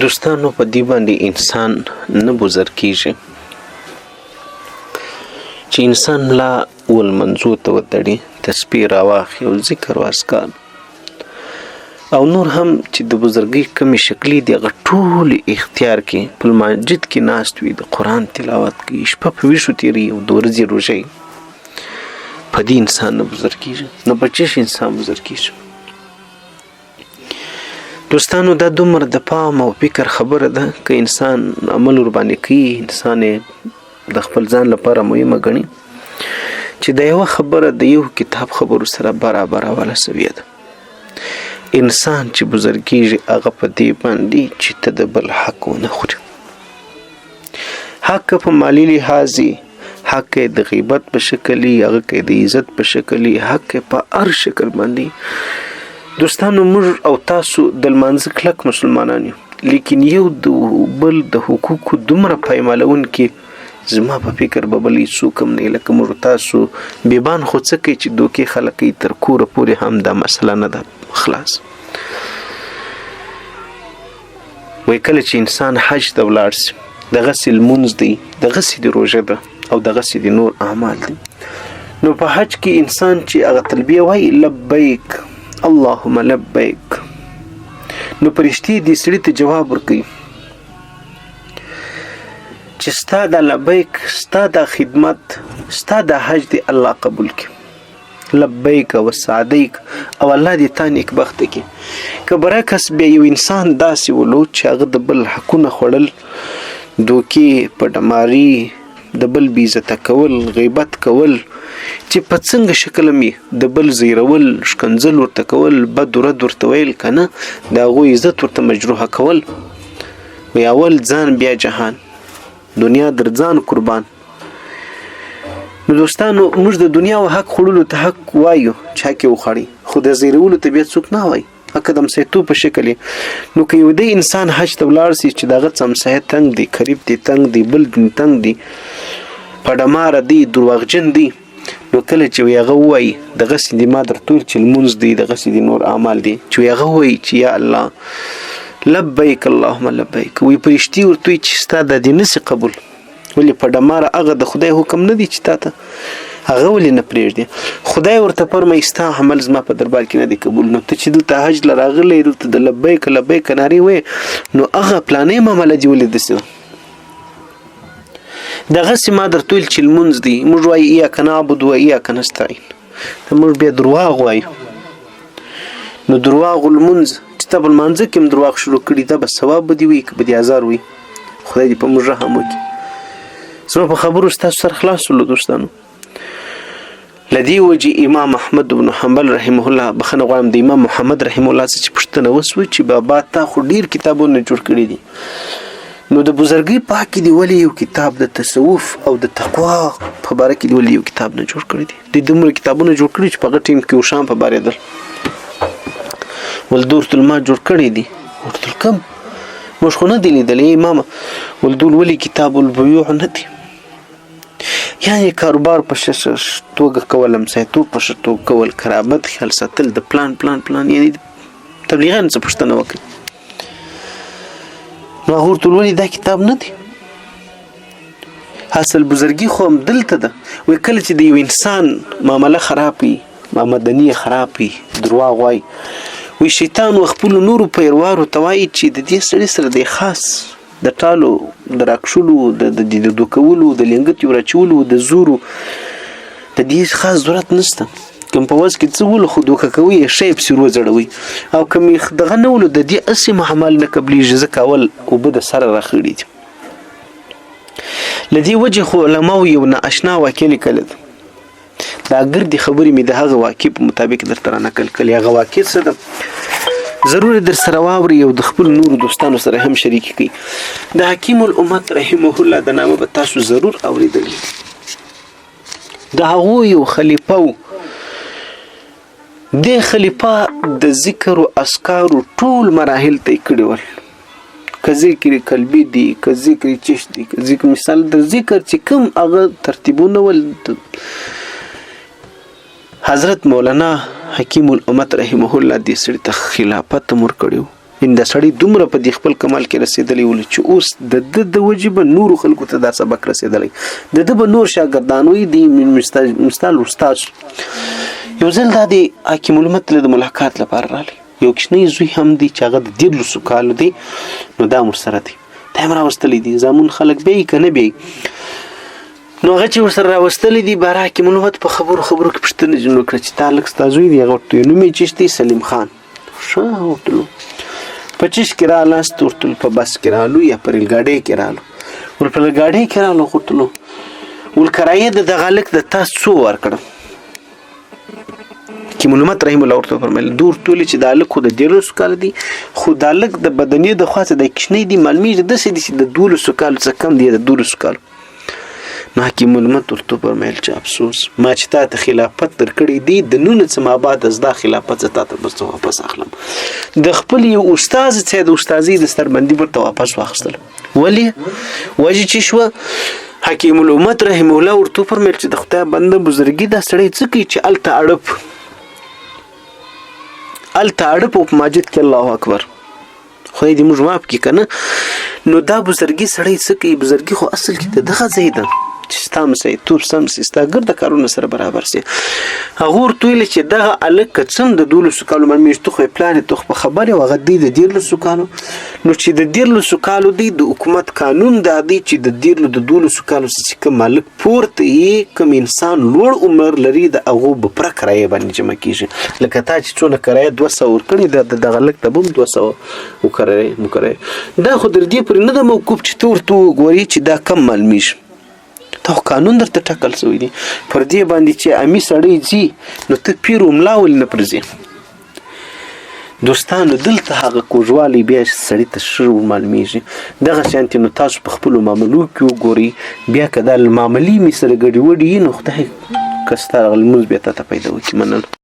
دوستانو په دې باندې انسان نه بزر کیږي چې انسان لا ولمنځو ته وتړي، تسبیح راواخلي او ذکر او اذکار او نور هم چې د بزرګۍ کومې شکلې دي هغه ټولې اختیار کړي، په مسجد کې ناست وي، د قرآن تلاوت کوي، شپه په ویښو تېروي او د ورځې روژه وي، په دې انسان نه بزرګ کېږي. نو په څه شي انسان بزرګ کېږي؟ دوستانو دا دومره د پام او فکر خبره ده که انسان عمل ورباندې کوي، انسان یې د خپل ځان لپاره مهمه ګڼي چې د یوه خبره د یو کتاب خبرو سره برابره واله سویه ده. انسان چې بزرګ کېږي هغه په دې باندې چې ته د بل حق ونه خوري، حق په مالي لحاظ، حق د غیبت په شکل، هغه که د عزت په شکل، حق په هر شکل باندې. دوستانو موږ او تاسو د لمانځه کلک مسلمانان یو، لیکن یو د بل د حقوقو دومره پایمالونکي زما په فکر به بل هیڅوک هم نه، لکه موږ تاسو بیبان خو څه کوي چې دوکې خلک کوي، تر کوره پورې هم دا مسله نه ده خلاص. وایي کله چې انسان حج ته ولاړ سي، دغسې لمونځ دی، دغسې د روژه ده او دغسې د نور اعمال دي، نو په حج کې انسان چې هغه تلبیه وایي لبیک اللهم لبیک، نو فرشتې دې سړي ته جواب ورکوي چې ستا دا لبیک، ستا دا خدمت، ستا دا حج دې الله قبول کړي، لبیک و سعدیک، او الله دې تا نیکبخته کړي. که برعکس بیا یو انسان داسې ولو چې هغه د بل حقونه خوړل، دوکې، پډماري، د بل بې عزته کول، غیبت کول، چې په څنګه شکل هم یې د بل زیرول، ښکنځل ورته کول، بد رد ورته ویل، که نه د هغو عزت ورته مجروح کول، وایي اول ځان بیا جهان، دنیا در ځان قربان. نو دوستانو موږ د دنیا او حق خوړلو ته حق وایو چې حق یې وخوړي، خو د زیرولو ته بیا څوک نه وایي، حق د همسایتوب په شکل یې. نو که یو دی انسان حج ته ولاړ سي چې د هغه څه همسایه تنګ دی، قریب دی تنګ دی، بل دی تنګ دی، په ډماره دی، درواغجن دی، نو کله چې وي هغه ووایي دغسې دي ما درته وویل چې لمونځ دی، دغسې دي نور اعمال دي، چې وي هغه ووایي چې یا الله لبیک اللهم لبیک، وایي فرشتې ورته وایي چې ستا دا دې نه سي قبول، ولې په ډماره هغه د خدای حکم نه دی چې تا ته هغه ولې نه پرېږدي؟ خدای ورته فرمایي ستا عمل زما په دربار کې نه دی قبول، نو ته چې دلته حج له راغلی دلته د لبیک لبیک نارې وایې، نو هغه پلانې معامله دې ولې داسې ده؟ دغسې ما درته ویل چې لمونځ دی، موږ وایو ایاک نعبد و ایاک نستعین، ته موږ بیا درواغ وایو، نو درواغ لمونځ چې ته په لمانځه کې هم درواغ شروع کړي، دا به ثواب به دې وي که به دې ازار وي؟ خدای دې په موږ رحم وکړي. زما په خبرو ستاسو سر خلاص شولو دوستانو. له دې وجې امام احمد بن حنبل رحمه الله، بخښنه غواړم د امام محمد رحمه الله څخه چې پوښتنه وسوه چې بابا تا خو ډیر کتابونه جوړ کړي دي، نو د بزرګۍ په حق کې دې ولې یو کتاب د تصوف او د تقوا په باره کې دې ولې یو کتاب نه جوړ کړی دی؟ دې دومره کتابونه جوړ کړي چې په هغه ټیم کې اوښان په بارېدل، ولدور ما جوړ کړی دی، ورته کوم موږ خو نه دی لیدلی امام ولدور ولې کتاب البیوع نه دی؟ یعنی کاروبار په ښه توګه کول، همسایتوب په ښه توګه کول، قرابت خیال ساتل، د پلان پلان پلان، یعنی تبلیغیانو څه پوښتنه وکړي، نو هغه ورته ولې دا کتاب نه دی؟ اصل بزرګي خو هم دلته ده. وایي کله چې د یو انسان معامله خراب وي، آمدني یې خراب وي، درواغ وایي، وایي شیطان و خپلو نورو پیروارو ته وایي چې د دې سړي سره د خاص د ټالو د راکښلو، د د دوکولو، د لنګتیو راچولو، د زورو، د دې خاص ضرورت نشته. کوم په وس کې څه ولو خو دوکه کوي یې، ښه یې پسې وځړوي، او که مې دغه نه ولو د دې هسې محمل نه قبلېږي، ځکه اول اوبه د سره راخړي دي. له دې وجې خو علماو یو نا اشنا واقع لیکلې ده. دا ګردې خبرې مې د هغه واقع په مطابق درته را نقل کړې. هغه واقع څه ده ضرور در سره واوري او د خپل نورو دوستانو سره هم شریک کړئ. د حکیم الامت رحمه الله د نامه به تاسو ضرور اوریدلی. د هغو یو خلیفه و، دې خلیفه د ذکر او اذکارو ټول مراحل طی کړي ول، که ذکر قلبي دی، که ذکر چش دی، که ذکر مثال د ذکر چې کوم هغه ترتیبونه ول، حضرت مولانا حکیم الامت رحمه الله دې سړي ته خلافت هم ورکړی و. ان دا سړی دومره په دې خپل کمال کې رسېدلی و چې اوس د ده د وجې به نورو خلکو ته دا سبق رسېدلی، د ده به نور شاګردان وي، دی مثال استاد. یو ځل دا د حکیم الامت له د ملاقات لپاره راغلی، یو کوچنی زوی هم دی چې هغه د 13 کالو دی، نو دا ورسره دی، دا هم راوستلی دی. زامن خلک بیایي که نه بیایي؟ نو هغه چې ورسره راوستلی دی، باره حکیم الامت په خبرو خبرو کې پوښتنه ځینې وکړه چې تا هلک ستا زوی دی؟ هغه ورته نوم یې چی دی؟ سلیم خان. ښه، ورتلو په چیش کې رالاست؟ ورتلو په بس کې رالو یا په ریلګاډۍ کې رالو؟ ول په ریلګاډۍ کې رالو. ورتلو ول کرایه د دغه هلک د تا څو ورکړه؟ حکیم الامت رحم الله ورته فرمایل دور ټول چې د هلک خو د 13 کال دی، خو د هلک د بدنې د خوا څخه د کوچنی دی، معلومیږي داسې دی چې د 12 کالو څخه کم دی، د 12 کالو. نو حکیم الامت ورته فرمایل چې افسوس، ما چې تا ته خلافت درکړی دی، د نن څه ما بعد از دا خلافت زه تا ته بس واپس اخلم. د خپل یو استاد څخه د استادۍ د ستربندي ورته واپس واخیستل. ولی وجه چې شوه، حکیم الامت رحم الله ورته فرمایل چې د خدای بنده بزرګي دا سړی څه کوي چې الته اړپ الته اړپ په مسجد کې الله اکبر، خدای دې موږ معاف کړي کنه. نو دا بزرګي سړی څه کوي؟ بزرګي خو اصل کې د دغه ځای ده چې ستا مسیتوب سم سي، ستا ګرده کارونه سره برابر سي. هغه ورته ویل چې دغه هلک که څه هم د 12 کالو معلومېږي، ته خو یې پلار یې، ته خو په خبر یې، هغه دی د 13 کالو. نو چې د 13 کالو دی، د حکومت قانون دا دی چې د دیرلو د 12 کالو څخه چې کوم مالک پورته یې، کوم انسان لوړ عمر لري، د هغو به پوره کرایه باندې جمع کېږي. لکه تا چې څونه کرایه 200 ورکړې ده، د دغه هلک ته به هم 200 وکرایه مکرایه. دا خو در دې پورې نه ده موقوف چې ته ورته وګورې چې دا کم معلومېږي، دا خو قانون درته ټاکل شوی دی. پر دې باندې چې عامي سړی ځي، نو ته پیر او ملا ولې نه پر ځې؟ دوستانو، دلته هغه کوږوالی بیا سړي ته ښه معلومیږي. دغه شانتې نو تاسو په خپلو معاملو کې وګورئ، بیا که دا معاملې مې سره ګډې وډې وي، نو خدای که ستا هغه لمونځ بیا تا ته پیدا وکړي. مننه.